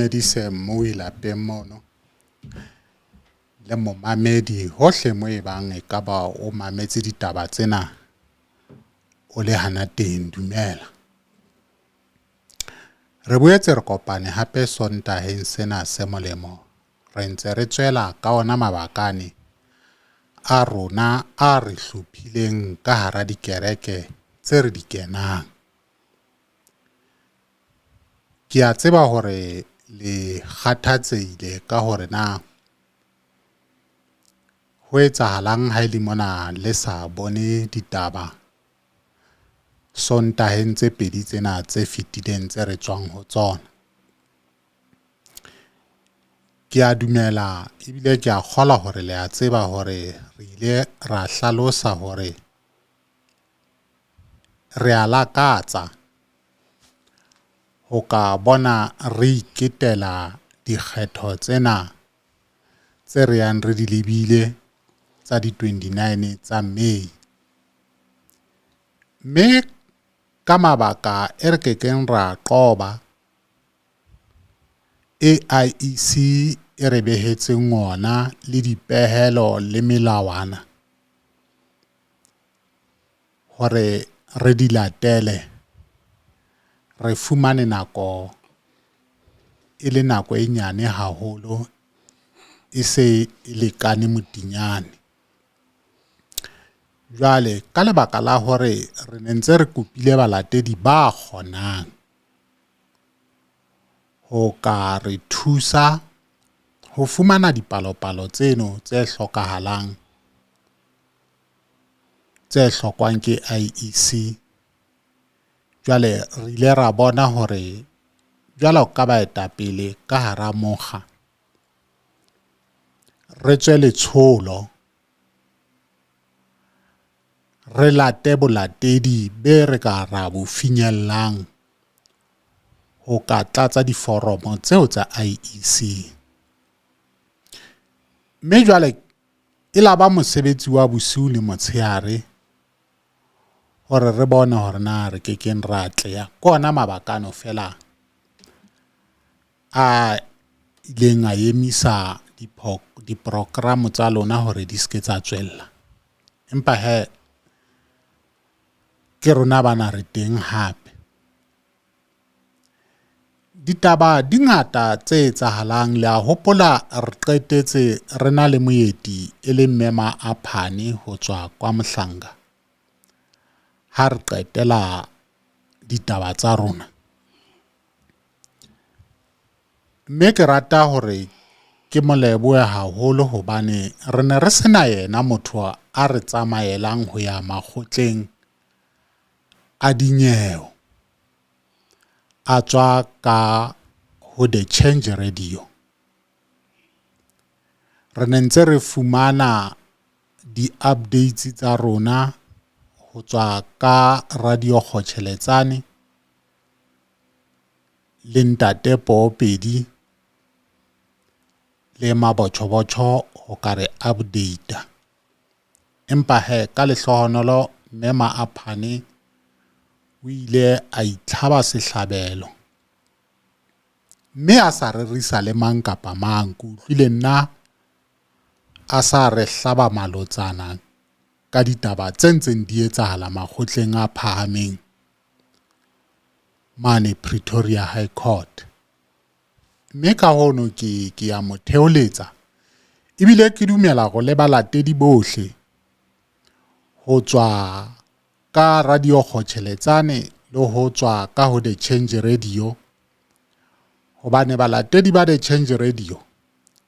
Dumedise mmui lapeng mono le momamedi hohle mo e bang e ka ba o mametse ditaba tsena o le hana teng dumela. Re boetse re kopane hape Sontaheng sena se molemo re ntse re tswela ka ona mabakane a rona a re hlophileng ka hara dikereke tse re di kenang. Ke a tseba hore le kgathatsehile ka hore na ho etsahalang ha e le mona le sa bone ditaba Sontaheng tse pedi tsena tse fetileng tse re tswang ho tsona. Ke a dumela ebile ke a kgolwa hore le a tseba hore re ile ra hlalosa hore Re a lakatsa ho ka bona re iketela dikgetho tsena tse re yang re di lebile tsa di-29 tsa May. Mme ka mabaka e re ke keng ra qoba, e IEC e re behetseng ona le dipehelo le melawana, hore re di latele re fumane nako e le nako e nyane haholo e se e lekane motinyane. Jwale ka lebaka la hore re ne ntse re kopile balatedi ba kgonang ho ka re thusa ho fumana dipalopalo tseno tse hlokahalang tse hlokwang ke IEC. Jwale re ile ra bona hore jwalo ka baetapele ka hara mokga re tswe letsholo re late bolatedi be re ka ra bo finyellang ho ka tlatsa diforomo tseo tsa IEC. Mme jwale E la ba mosebetsi wa bosiu le motshehare hore re bone hore na re ke keng ra atleha. Ke ona mabaka ano feela a ileng a emisa diprogramo tsa lona hore di se ke tsa tswella. Empa hee ke rona bana re teng hape. Ditaba di ngata tse etsahalang le a hopola re qetetse re na le moeti e le Mme Maaphane ho tswa kwa Mohlanga ha re qetela ditaba tsa rona. Mme ke rata hore ke mo lebohe haholo hobane re ne re sena yena motho a re tsamaelang ho ya makgotleng a dinyewe a tswa ka ho The Change Radio. Re ne ntse re fumana di-updates tsa rona ho tswa ka Radio Kgotjheletsane le Ntate Poopedi le Mabotjhobotjho ho ka re update-a. Empa he ka lehlohonolo Mme Maaphane o ile a itlhaba sehlabelo mme a sa rerisa le mang kapa mang. Ke utlwile nna a sa re hlaba malotsana ka ditaba tse ntseng di etsahala makgotleng a phahameng mane Pretoria High Court. Mme ka hono ke ke ya mo theoletsa ebile ke dumela go le balatedi bohle ho tswa ka radio Kgotjheletsane le ho tswa ka ho The Change Radio hobane balatedi ba The Change Radio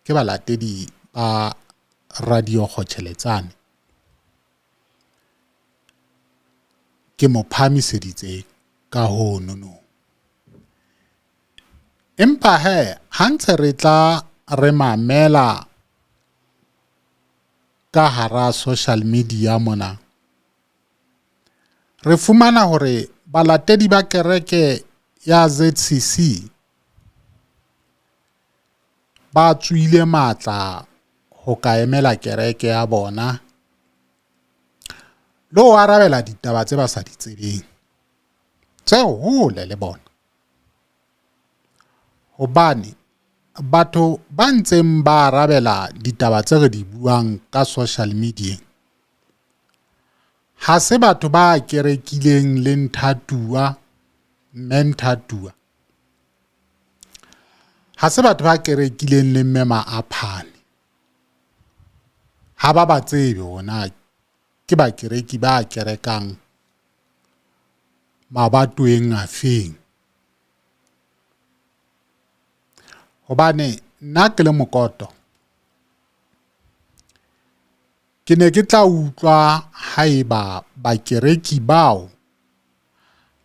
ke balatedi ba radio Kgotjheletsane ke mo phahamiseditse ka hono no. Empa he, ha ntse re tla re mamela ka hara social media mona, re fumana hore balatedi ba kereke ya ZCC ba tsoile matla ho ka emela kereke ya bona le ho arabela ditaba tse ba sa di tsebeng tse hole le bona. Hobane. Batho ba ntseng ba arabela ditaba tse re di buang ka social media ha se batho ba kerekileng le Nthatua, Mme Nthatua. Ha se batho ba kerekileng le Mme Maaphane. Ha ba ba tsebe hore na ke bakereki ba kerekang mabatoweng afeng. Hobane nna ke le mokoto ke ne ke tla utlwa haeba bakereki bao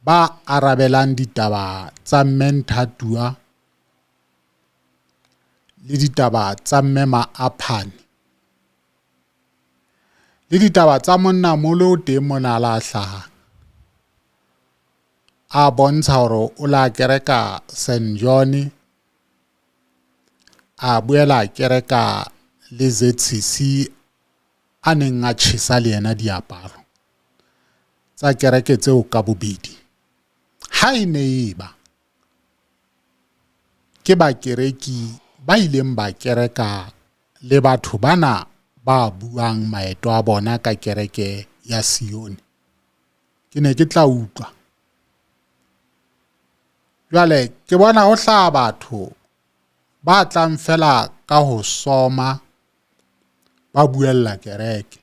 ba arabelang ditaba tsa Mme Nthatua le ditaba tsa Mme Maaphane le ditaba tsa monnamolo o teng mona a la hlaha a bontsha hore o la kereka St John a boela a kereka le ZCC a neng a tjhesa le yena diaparo tsa kereke tseo ka bobedi. Ha e ne e ba ke bakereki ba ileng ba kereka le batho bana ba buang maeto a bona ka kereke ya Sione. Ke ne ke tla utlwa. Jwale ke bona ho hlaha batho ba tlang fela ka ho soma ba buella kereke.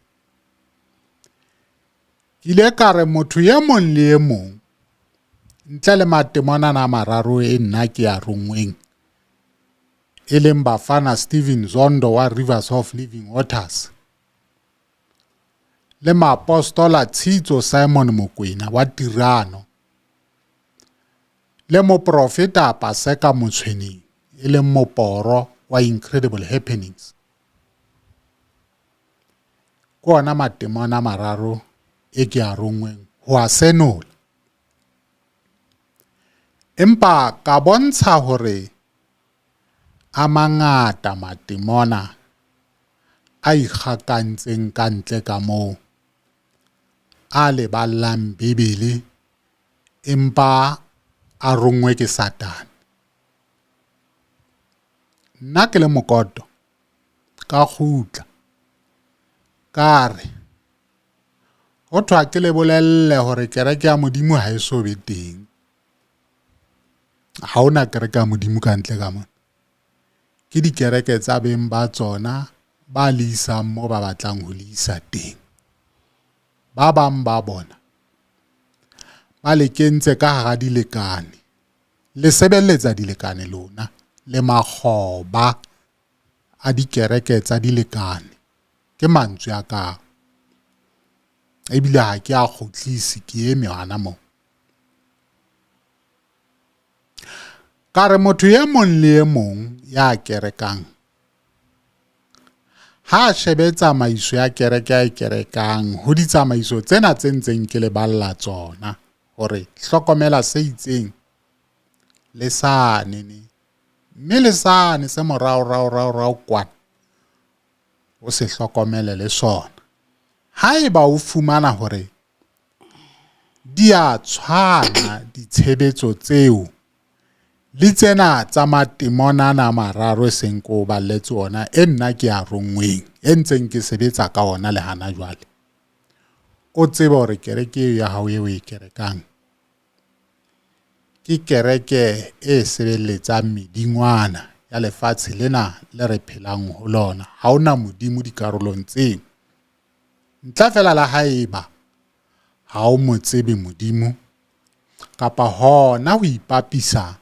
Ke ile ka re motho e mong le e mong ntle le matemonana a mararo e nna ke a rongweng e leng Bafana Steven Zondo wa Rivers of Living Waters le Maapostola Tshitso Simon Mokwena wa Tirano le moprofeta Paseka Motshweneng e leng moporo wa Incredible Happenings. Ke ona matemona a mararo e ke a rongweng ho a senola. Empa ka bontsha hore a mangata matemona a ikgakantseng ka ntle ka moo, a leballang Bibele empa a rongwe ke Satane. Nna ke le mokoto ka kgutla ka re ho thwa ke le bolelle hore kereke ya Modimo ha e so be teng. Ha hona kereke ya Modimo ka ntle ka mona. Ke dikereke tsa beng ba tsona ba le isang mo ba batlang ho le isa teng. Ba bang ba bona ba le kentse ka hara dilekane. Le sebeletsa dilekane lona le makgoba a dikereke tsa dilekane. Ke mantswe a ka. Ebile ha ke a kgutlise ke eme hona moo. Ka re motho e mong le e mong ya kerekang ha a shebe tsamaiso ya kereke a e kerekang ho ditsamaiso tsena tse ntseng ke le balla tsona hore hlokomela se itseng le sane ne mme le sane se morao rao rao rao kwana o se hlokomele le sona haeba o fumana hore di a tshwana ditshebetso tseo le tsena tsa matemonana a mararo e seng ko o balletse ona e nna ke a rongweng e ntseng ke sebetsa ka ona le hana jwale o tsebe hore kereke eo ya hao eo e kerekang ke kereke e sebeletsang medingwana ya lefatshe lena le re phelang ho lona ha ona modimo dikarolong tseo Ntle fela la haeba ha o mo tsebe Modimo kapa hona ho ipapisa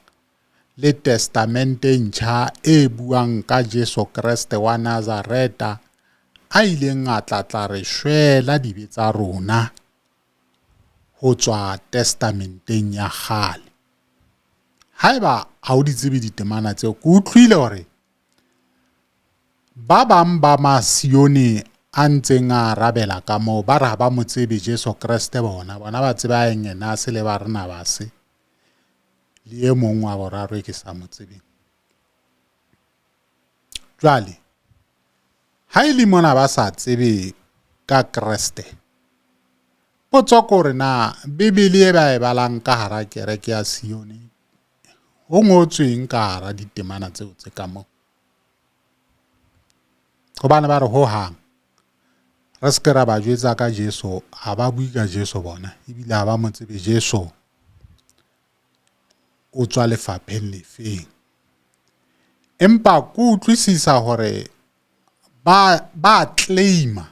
le Testamente e Ntjha e buang ka Jesu Kreste wa Nazareta a ileng a tla tla re shwela dibe tsa rona ho tswa Testamenteng ya kgale. Haeba ha o di tsebe ditemana tseo, ke utlwile hore Ba bang ba Masione a ntseng a arabela ka moo ba re ha ba mo tsebe Jesu Kreste bona, bona ba tseba Engenase le Barnabase le e mong wa boraro e ke sa mo tsebeng. Jwale, ha e le mona ba sa tsebe ka Kreste, potso ke hore na Bibele e ba e balang ka hara kereke ya Sione. Ho ngotsweng ka hara ditemana tseo tse ka moo? Hobane ba re ho hang re se ke ra ba jwetsa ka Jesu, ha ba bue ka Jesu bona, ebile ha ba mo tsebe Jesu o tswa lefapheng lefeng. Empa ke utlwisisa hore ba ba claima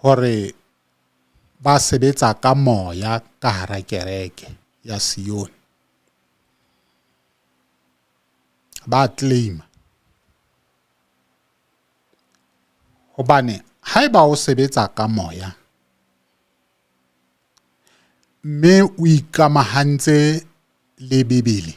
hore ba sebetsa ka moya ka hara kereke ya Sione. Ba claima. Hobane haeba o sebetsa ka moya mme o ikamahantse le Bibele,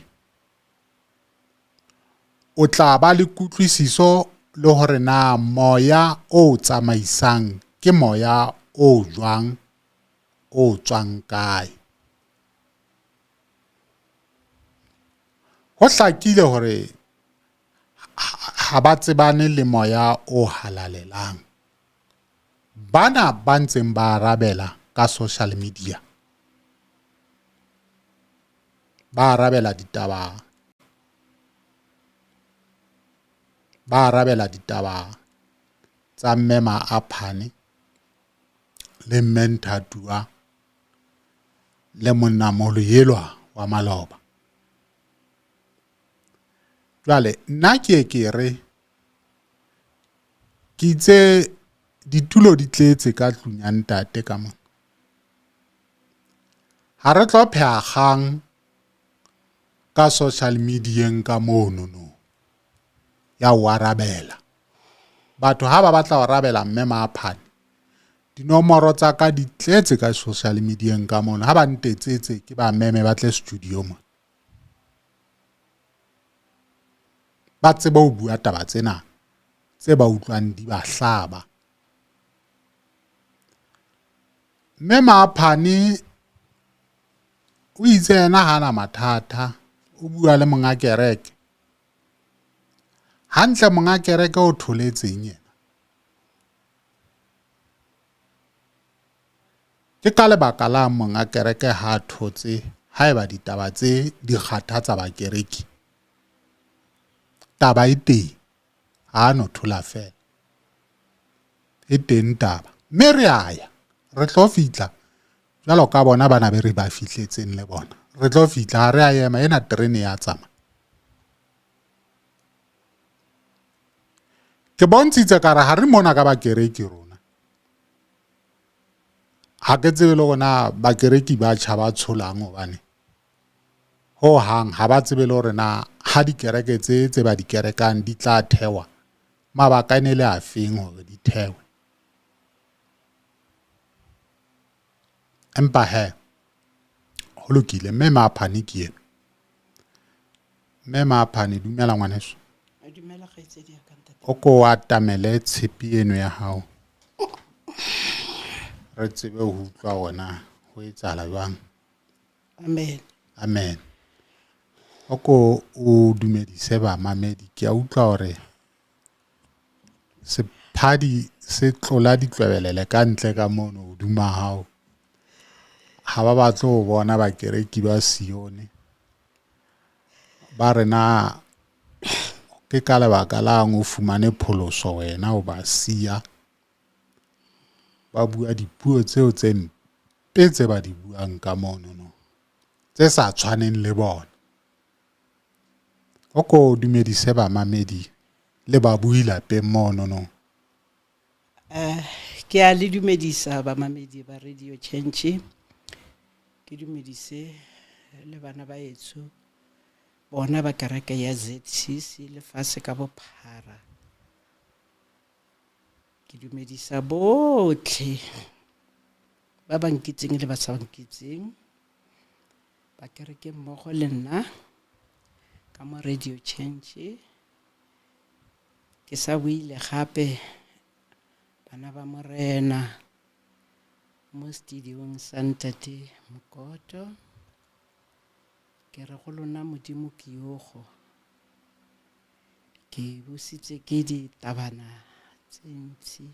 o tla ba le kutlwisiso le hore na moya o tsamaisang ke moya o jwang o tswang kae. Ho hlakile hore ha ba tsebane le moya o halalelang. Bana ba ntseng ba arabela ka social media ba arabela ditaba ba arabela ditaba tsa mme Maaphane le mme Nthatua le monnamoholo elwa wa maloba. Jwale nna ke ye ke re ke itse ditulo di tletse ka tlung ya ntate ka mona. Ha re tlo pheha kgang ka social media-eng ka mono no ya ho arabela. Batho ha ba batla ho arabela mme Maaphane, dinomoro tsa ka di tletse ka social media-eng ka mono. Ha ba ntetsetse ke ba meme ba tle studio mona. Ba tsebe ho bua taba tsena tse ba utlwang di ba hlaba. Mme Maaphane o itse yena ha na mathata, o bua le monga kereke. Hantle monga kereke o tholetseng yena? Ke ka lebaka la monga kereke ha a thotse haeba ditaba tse di kgathatsa bakereki. Taba e teng, ha a no thola fela. E teng taba. Mme re a ya, re tlo fihla jwalo ka bona bana be re ba fihletseng le bona. Re tlo fihla, ha re a ema, ena terene ya tsamaya. Ke bontshitse ka re ha re mona ka bakereki rona. Ha ke tsebe le hore na bakereki ba tjha ba tsholang hobane ho hang ha ba tsebe le hore na ha dikereke tse tse ba di kerekang di tla thewa mabaka e ne le a feng hore di thewe. Empa he ho lokile mme Maaphane ke eno. Mme Maaphane dumela ngwaneso. Dumela kgaitsedi ya ka ntate. O ko atamele tshepi eno ya hao. Re tsebe ho utlwa hore na ho etsahala jwang. Amen. Amen. O ko o dumedise bamamedi ke a utlwa hore sephadi se tlola ditlwebelele ka ntle ka mono hodima hao. Ha ba batle ho bona bakereki ba Sione. Ba re na ke ka lebaka lang o fumane pholoso wena o ba siya. Ba bua dipuo tseo tse mpe tse ba di buang ka mono no. Tse sa tshwaneng le bona. O ko dumedise bamamedi le babui lapeng mono no. Eh, ke a le dumedisa bamamedi ba Radio Change. Ke dumedise le bana ba etsho bona ba kereke ya ZCC lefatshe ka bophara. Ke dumedisa botlhe ba ba nkitseng le ba sa nkitseng. Ba kereke mmogo le nna ka mo Radio Change. Ke sa buile gape bana ba Morena mo studiong sa Ntate Mokoto. Ke re go lona Modimo ke yogo. Ke busitse ke ditabana tse ntsi.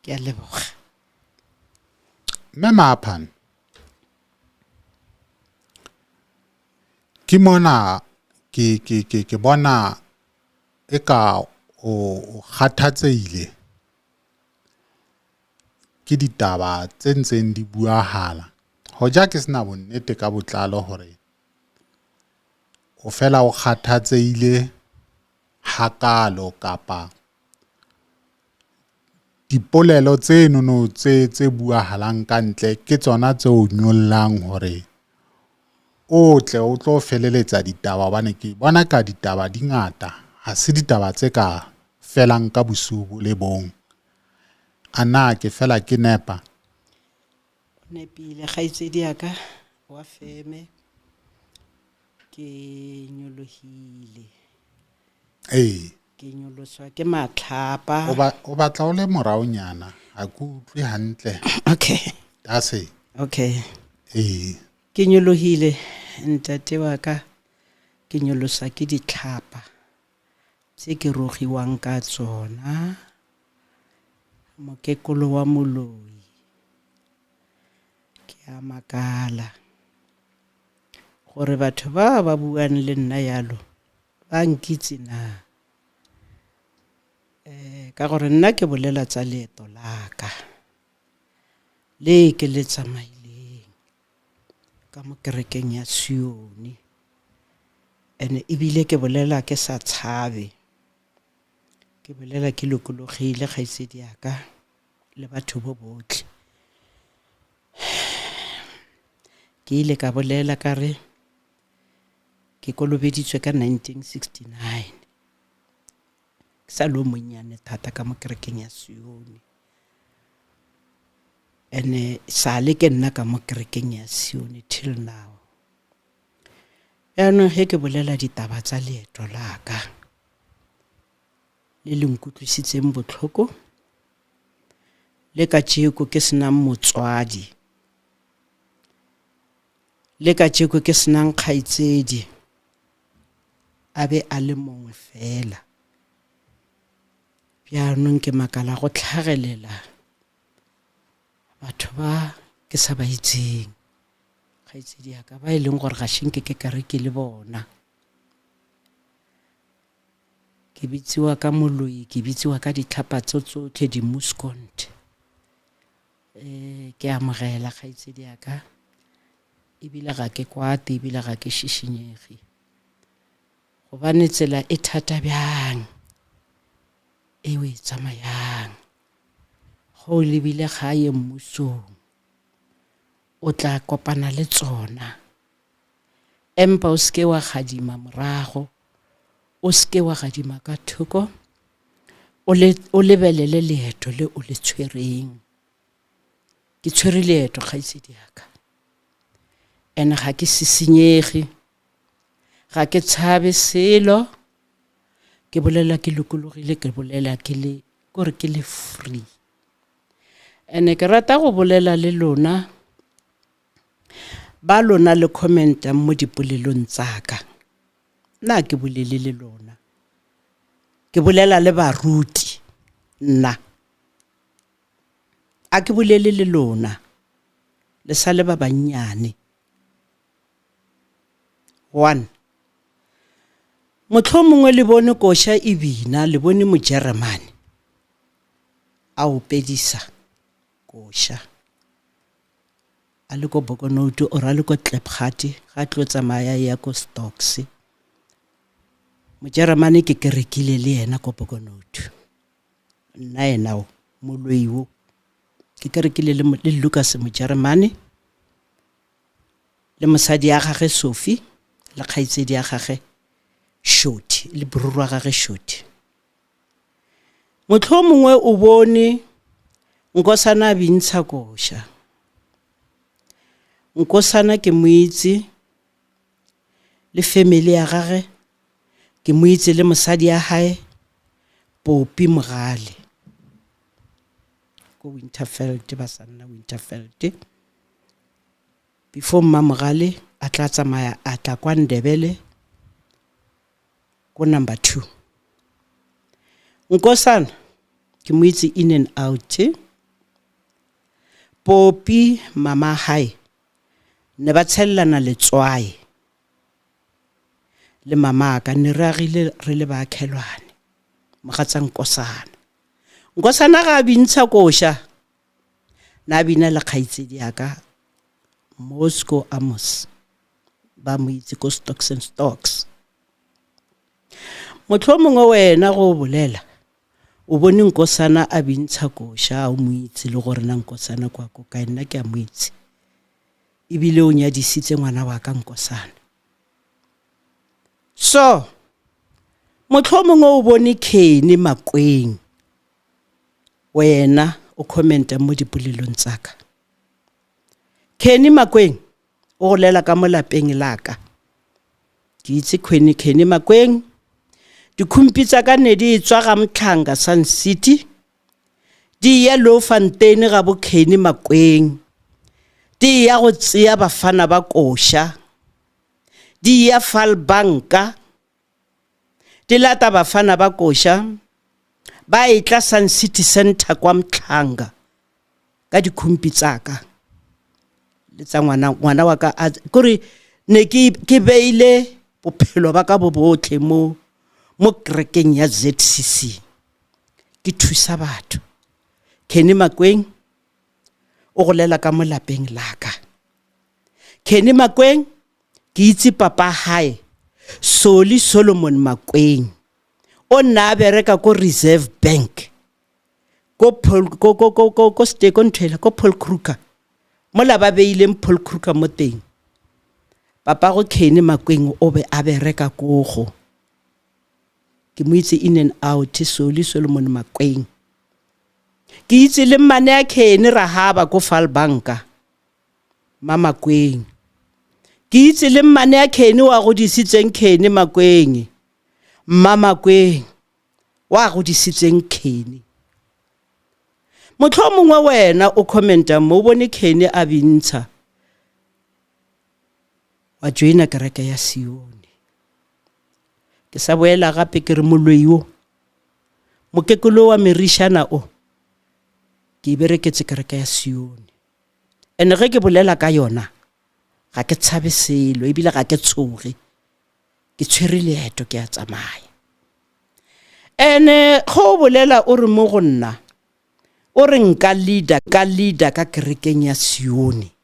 Ke a leboga. Mme Maaphane. Ke mona ke ke ke ke bona eka o kgathatsehile ke ditaba tse ntseng di buahala. Hoja ke sena bonnete ka botlalo hore o fela o kgathatsehile hakaalo kapa dipolelo tsenono tse tse buahalang ka ntle ke tsona tse o nyollang hore o tle o tlo feleletsa ditaba hobane ke bona ka ditaba di ngata ha se ditaba tse ka felang ka bosiu bo le bong. A na ke fela ke nepa? O nepile kgaitsedi ya ka wa feme ke nyolohile. Ee. Ke nyoloswa ke matlhapa. O ba o batla o le moraonyana ha ke utlwe hantle. Okay. Ase. Okay. Ee. Ke nyolohile ntate wa ka ke nyoloswa ke ditlhapa tse ke rogiwang ka tsona mokekolo wa moloi ke a makala gore batho ba ba buang le nna yalo ba nkitse na um ka gore nna ke bolela tsa leeto la ka le ke le tsamaileng ka mo kerekeng ya Sione and ebile ke bolela ke sa tshabe ke bolela ke lokologile kgaitsedi ya ka le batho bo botlhe ke ile ka bolela ka re ke kolobeditswe ka 1969 ke sa le o monnyane thata ka mo kerekeng ya Sione ene sale ke nna ka mo kerekeng ya Sione till now jaanong ge ke bolela ditaba tsa leeto la ka le le nkutlwisitseng botlhoko le ka tšeko ke senang motswadi le ka tšeko ke senang kgaitsedi a be a le mongwe fela bjaanong ke makala go tlhagelela batho ba ke sa ba itseng kgaitsedi ya ka ba e leng gore ga šenke ke kare ke le bona ke bitsiwa ka moloi ke bitsiwa ka ditlhapa tso tsotlhe di-muscont um ke amogela kgaitsedi ya ka ebile ga ke kwate ebile ga ke šišinyege gobane tsela e thata bjang e o e tsamayang go o lebile gae mmusong o tla kopana le tsona empa o seke wa gadima morago o seke wa gadima ka thoko o lebelele leeto le o le tshwereng ke tshwere leeto kgaitsedi yaka and ga ke sisinyege ga ke tshabe selo ke bolela ke lokologile ke bolela ke le kore ke le free and ke rata go bolela le lona ba lona le commentang mo dipolelong tsaka nna ke bolele le lona ke bolela le baruti nna a ke bolele le lona le sa le ba bannyane one mohlomongwe le bone koša e bina le bone mojeremane a opedisa koša a le ko Bokonoutu or a le ko Klipgat ga tlo tsamaya ya ko Stocks mojeremane ke kerekile le yena ko Bokonoutu nna ena o moloi wo ke kerekile le, le Lucas mojeremane le mosadi ya gage Sophie le kgaitsedi ya gage Shoti le boruru wa gage Shoti Mohlomongwe o bone Nkosana a bintsha koša. Nkosana ke mo itse le family ya gage, ke mo itse le mosadi ya hae Popi Mogale ko Winterveld ba sa nna Winterveld. Before Mma Mogale a tla tsamaya a tla kwa Ndebele ko number 2 Nkosana ke mo itse in and out Popi mama hae ne ba tshelelana letswai Le mamaka ne re agile re le baakhelwane mogatsa Nkosana. Nkosana ga a bintsha koša na bina le kgaitsedi ya ka Moscow Amos ba mo itse ko Stocks and Stocks. Motlho mongwe wena go bolela o bone Nkosana a bintsha koša o mo itse le gore na Nkosana kwa ko kae nna ke a mo itse ebile o nyadisitse ngwana wa ka Nkosana. So motlho mongwe o bone Kenny Makweng wena o commenta mo dipolelong tsa ka. Kenny Makweng o golela ka mo lapeng la ka. Ke itse Kenny Kenny Makweng dikhumpi tsa ka ne di tswa ga Mtlhanga Sun City di ya Loufontein ga bo Kenny Makweng di ya go tseya bafana ba koša di ya Falbanka di lata bafana ba koša ba etla Sun City Center kwa Mtlhanga ka dikhumpi tsa ka le tsa ngwana ngwana wa ka kore ne ke ke beile bophelo ba ka bo botlhe mo mo kerekeng ya ZCC ke thusa batho. Kenny Makweng o golela ka mo lapeng la ka. Kenny Makweng ke itse papa hae Soli Solomon Makweng o nna a bereka ko Reserve Bank ko Paul ko ko ko ko ko ste ko nthwela ko Paul Kruger mola ba beileng Paul Kruger mo teng. Papa go Kenny Makweng o be a bereka kogo. Ke mo itse in and out Soli Solomon Makweng. Ke itse le mmane ya Kenny Rahaba ko Falbanka ma Makweng. Ke itse le mmane ya Kenny wa godisitseng Kenny Makweng mma Makweng wa godisitseng Kenny. Motlho mongwe wena o commenta mo o bone Kenny a bintsha wa joina kereke ya Sione. Ke sa boela gape ke re moloi o mokekolo wa merišana o ke e bereketse kereke ya Sione. And ge ke bolela ka yona ga ke tshabe selo ebile ga ke tshoge ke tshwere leeto ke a tsamaya. Ene ge o bolela o re mo go nna o re nka leader ka leader ka kerekeng ya Sione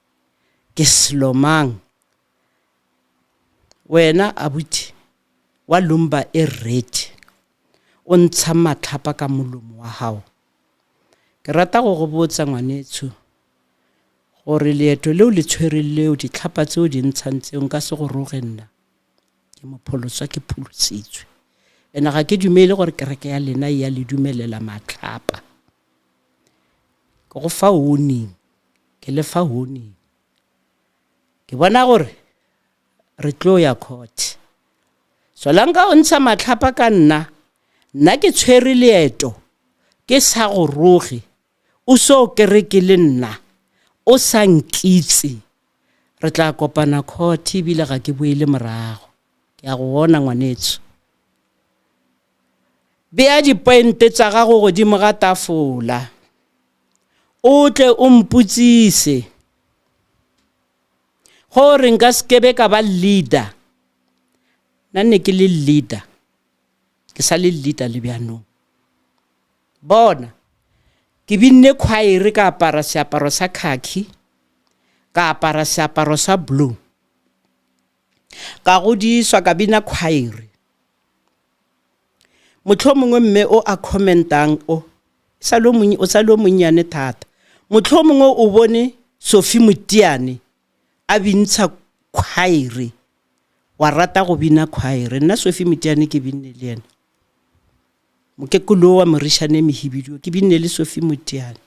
ke selo mang wena abuti wa lumba e red o ntsha matlhapa ka molomo wa gago. Ke rata go go botsa ngwanetsho gore leeto leo le tshwereng leo ditlhapa tseo di ntshang tseo nka se go roge nna ke mopholoswa ke pholositswe ene ga ke dumele gore kereke ya lena e ya le dumelela matlhapa. Ke go fa warning ke le fa warning ke bona gore re tlo ya court. Solanka o ntsha matlhapa ka nna nna ke tshwere leeto ke sa go roge o so kereke le nna o sa nkitse re tla kopana court ebile ga ke boele morago ke a go bona ngwanetsho. Bea dipointe tsa gago godimo ga tafola o tle o mpotsise gore nka se kebe ka ba leader. Nna ne ke le leader ke sa le leader le bjanong. Bona ke binne choir ka apara seaparo sa khaki ka apara seaparo sa blue ka godiswa ka bina choir. Motlho mongwe mme o a commentang o sa le o sa le o monnyane thata. Motlho mongwe o bone Sophie Motiane a bintsha choir wa rata go bina choir. Nna Sophie Motiane ke binne le yena. Mokekolo wa Morišane Mehibidio ke binne le Sophie Motiane.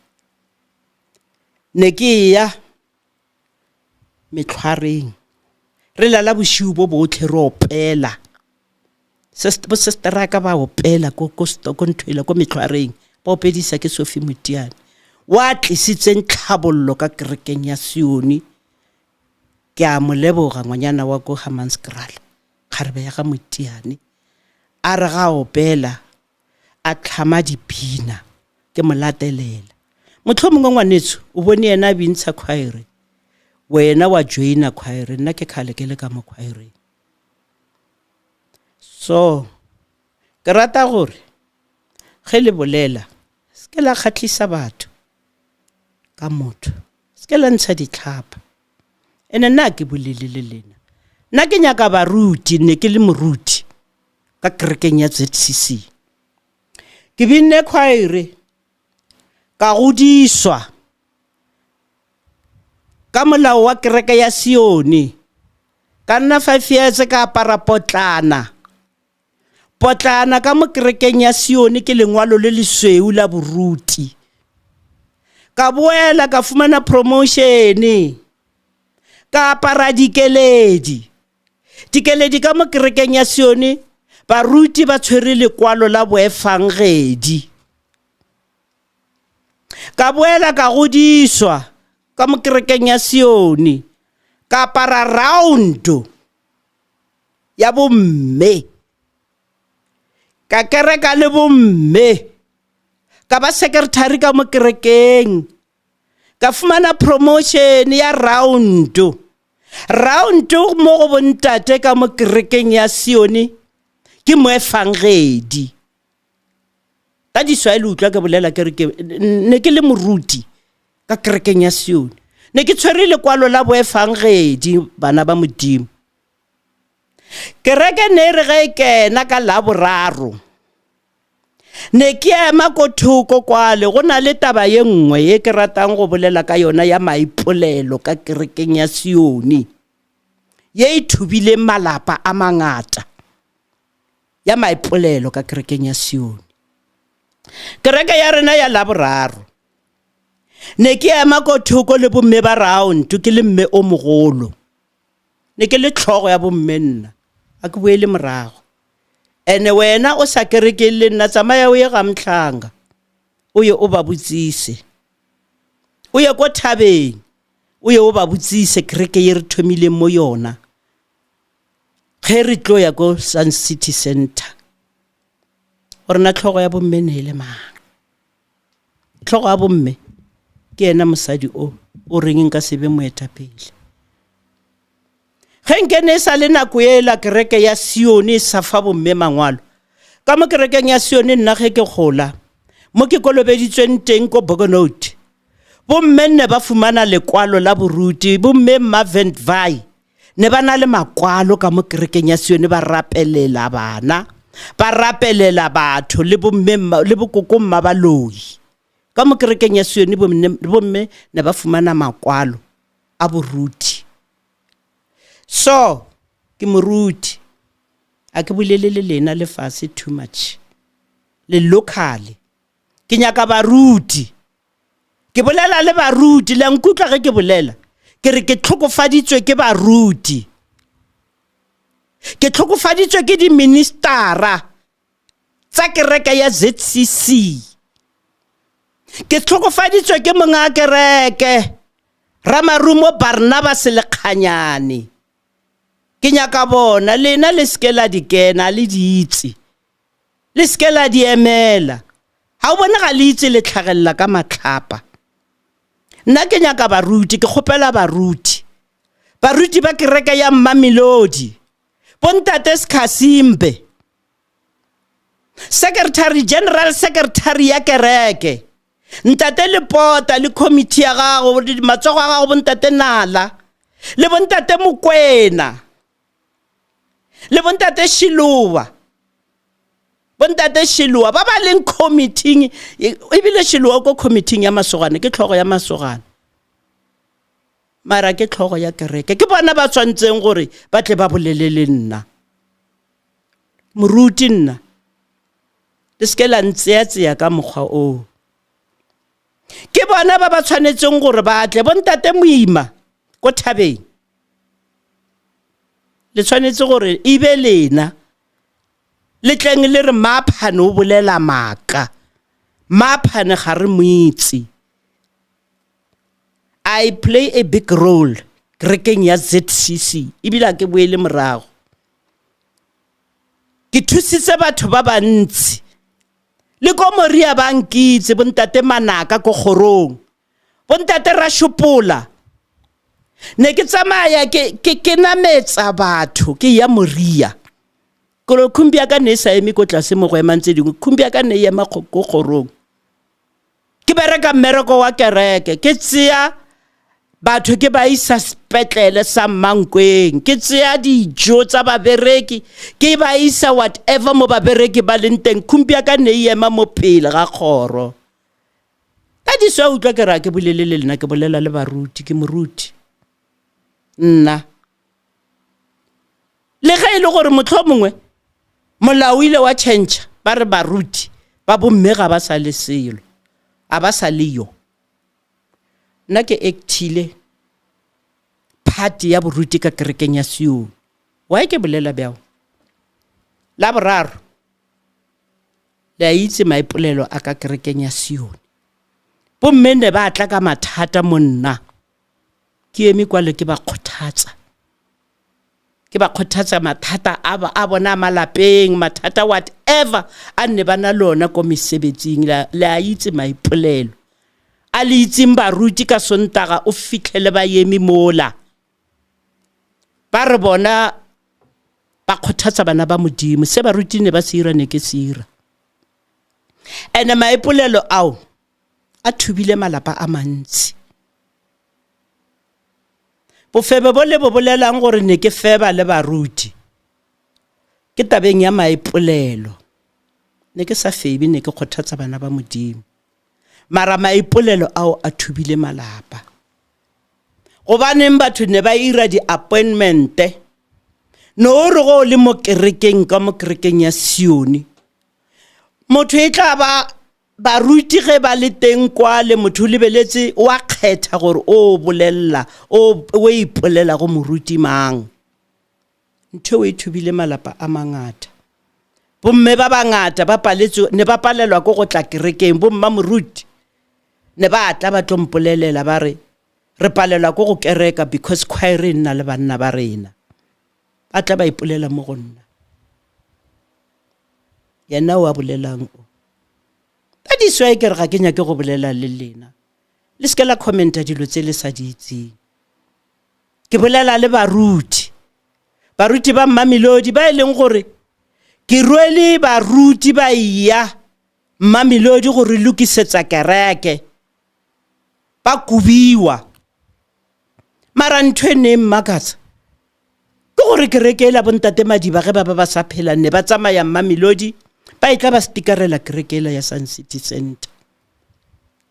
Ne ke ya metlhwareng re lala bošiu bo botlhe re opela bo sisteraka ba opela ko ko ko nthwela ko metlhwareng ba opedisa ke Sophie Motiane wa tlisitseng tlhabollo ka kerekeng ya Sione. Ke a mo leboga ngwanyana wa ko Hammanskraal kgarebe ya ga Motiane a re ga opela a tlhama dipina ke mo latelela. Mohlomongwe ngwanetsho o bone yena a bintsha khwaere wena wa joina khwaere nna ke khale ke le ka mo khwaereng. So ke rata gore ge le bolela se ke la kgahlisa batho ka motho, se ke la ntsha ditlhapa. Ene nna ke bolele le lena, nna ke nyaka baruti, ne ke le moruti ka kerekeng ya ZCC. Ke binne khwaere ka godiswa ka molao wa kereke ya Sione. Ka nna 5 years ka apara potlana. Potlana ka mo kerekeng ya Sione ke lengwalo le lesweu la boruti. Ka boela ka fumana promotion. Ka apara dikeledi. Dikeledi ka mo kerekeng ya Sione baruti ba tshwere lekwalo la boefangedi. Ka boela ka godiswa ka mo kerekeng ya Sione ka apara round ya bomme ka kereka le bomme ka ba secretary ka mo kerekeng ka fumana promotion ya round round mo go bontate ka mo kerekeng ya Sione ke moefangedi ka diswae le utlwa ke bolela ke re ke ne ke le moruti ka kerekeng ya Sione ne ke tshwere lekwalo la boefangedi bana ba modimo kereke ne e re ge e kena ka laboraro ne ke ema ko thoko kwale go na le taba ye nngwe ye ke ratang go bolela ka yona ya maipolelo ka kerekeng ya Sione ye e thubileng malapa a mangata ya maipolelo ka kerekeng ya Sione. Kereke ya rena ya Laboraro. Ne ke ema ko thoko le bomme ba round ke le mme o mogolo. Ne ke le tlhogo ya bomme nna. A ke boele morago. Ene wena o sa kerekeng le nna tsamaya o ye ga mtlhanga. O ye o ba botsise. O ye ko thabeng. O ye o ba botsise kereke ye re thomileng mo yona. Ge re tlo ya ko Sun City Center, gore na tlhogo ya bomme ne e le mang? Tlhogo ya bomme ke yena mosadi o o reng nka se be moetapele. Ge nke ne e sa le nako ela kereke ya Sione e sa fa bomme mangwalo, ka mo kerekeng ya Sione nna ge ke gola, mo ke kolobeditsweng teng ko Bogonote, bomme nne ba fumana lekwalo la boruti, bomme Mma Ventvai, ne ba na le makwalo ka mo kerekeng ya Sione ba rapelela bana, ba rapelela batho le bomme le bokoko mma baloi. Ka mo kerekeng ya Sione bomme, bomme ne ba fumana makwalo a boruti. So ke moruti, a ke bolele le lena lefase too much. Le local. Ke nyaka baruti. Ke bolela le baruti, le a nkutlwa ge ke bolela? Ke re ke tlhokofaditswe ke baruti. Ke tlhokofaditswe ke diministara tsa kereke ya ZCC. Ke tlhokofaditswe ke monga kereke Ramarumo Barnabas Lekganyane. Ke nyaka bona lena le seke la di kena le di itse. Le se ke la di emela. Ga o bone ga le itse le tlhagelela ka matlhapa. Nna ke nyaka baruti, ke kgopela baruti. Baruti ba kereke ya Mmamelodi, bontate Sekhasimbe, Secretary General Secretary ya kereke, ntate Lepota le committee ya gago, matsogo a gago bontate Nala le bontate Mokwena. le bontate Shilowa bontate Shilowa ba ba leng committing ebile Shilowa ko committing ya masogane ke tlhogo ya masogane mara ke tlhogo ya kereke ke bona ba tshwantseng gore ba tle ba bolele le nna moruti nna le seke la ntseya-tseya ka mokgwa oo ke bona ba ba tshwanetseng gore ba tle bontate moima ko thabeng le tshwanetse gore e be lena le tleng le re maaphane o bolela maaka maaphane ga re mo itse i play a big role kerekeng ya zcc ebile a ke boele morago ke thusitse batho ba bantsi le ko moria ba nkitse bontate manaka ko kgorong bontate rashopola ne ke tsamaya ke ke ke nametsa batho ke ya moria. Kore khumbi ya ka ne e sa eme ko tlase mo go emang tse dingwe, khumbi ya ka ne e ema ko kgorong. Ke bereka mmereko wa kereke, ke tseya batho ke ba isa sepetlele sa Mankweng, ke tseya dijo tsa babereki ke ba isa whatever mo babereki ba leng teng. Khumbi ya ka ne e ema mo pele ga kgoro. That is why utlwa ke ra ke bolele le lena, ke bolela le baruti, ke moruti nna. Le ge e le gore mohlomongwe molao o ile wa tšhentšha, ba re baruti ba bomme ga ba sa le selo, a ba sa le yo. Nna ke actile party ya boruti ka kerekeng ya Sione. Why ke bolela bjao? La boraro, le a itse maipolelo a ka kerekeng ya Sione. Bomme ne ba tla ka mathata mo nna. Ke eme kwale ke ba kgothatsa. Ke ba kgothatsa mathata a ba a bona a malapeng, mathata whatever a nne ba na le ona ko mesebetsing. Le a itse maipolelo. A le itseng baruti ka Sontaga o fitlhele ba eme mola. Ba re bona ba kgothatsa bana ba Modimo. Se baruti ne ba se ira ne ke se ira. Ene maipolelo ao a thubile malapa a mantsi. Bofebe bo le bo bolelang gore ne ke feba le baruti ke tabeng ya maipolelo. Ne ke sa febe, ne ke kgothatsa bana ba Modimo. Mara maipolelo ao a thubile malapa. Gobaneng batho ne ba ira di-appointment-e? No o re go o le mo kerekeng ka mo kerekeng ya Sione, motho e tla ba Baruti ge ba le teng kwale, motho o lebeletse, o a kgetha gore o bolelela, o o ipolela go moruti mang. Ntho eo e thubile malapa a mangata. Bomme ba bangata ba paletswe, ne ba palelwa ke go tla kerekeng, bomma moruti ne ba tla ba tlo mpolelela ba re, re palelwa ke go kereka because choir e nna le banna ba rena. Ba tla ba ipolela mo go nna. Yena o a bolelang o. That is why ke re ga ke nyake go bolela le lena. Le se ke la commenta dilo tse le sa di itseng. Ke bolela le baruti. Baruti ba Mmamelodi ba e leng gore ke rwele baruti ba iya Mmamelodi go re lokisetsa kereke. Ba kobiwa. Mara ntho e ne e mmakatsa ke gore kereke ela bontate Madiba ge ba ba ba sa phela ne ba tsamaya Mmamelodi ba e tla ba stikarela kereke ela ya Sun City Center.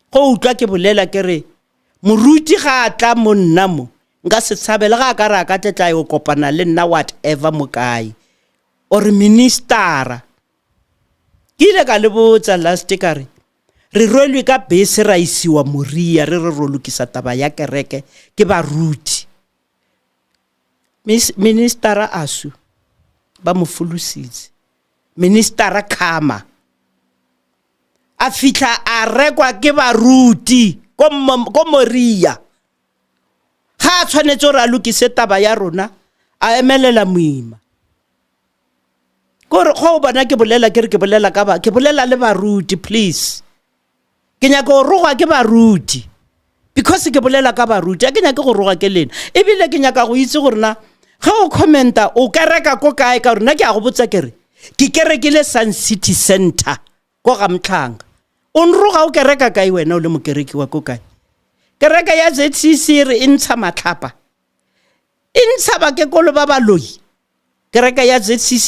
Go utlwa ke bolela ke re moruti ga a tla mo nna mo nka se tshabe le ga a ka re a ka tle tla yo kopana le nna whatever mo kae or ministera. Ke ile ka le botsa last ka re re rwelwe ka bese ra isiwa Moria re re ro lokisa taba ya kereke ke baruti. Ministera Asu ba mo folositse. Ministera Khama a fihla a rekwa ke baruti ko Moria. Ga a tshwanetse gore a lokise taba ya rona a emelela moima. Kore go o bona ke bolela ke re ke bolela ka ba ke bolela le baruti please. Ke nyaka go rogwa ke baruti because ke bolela ka baruti, a ke nyake go roga ke lena. Ebile ke nyaka go itse gore na ge o commenta o kereka ko kae, ka gore nna ke a go botsa ke re ke kerekile Sun City Center ko ga Mhlanga. O nroga o kereka kae wena o le mokereki wa ko kae? Kereke ya ZCC re e ntsha matlhapa, e ntsha bakekolo ba baloi. Kereke ya ZCC.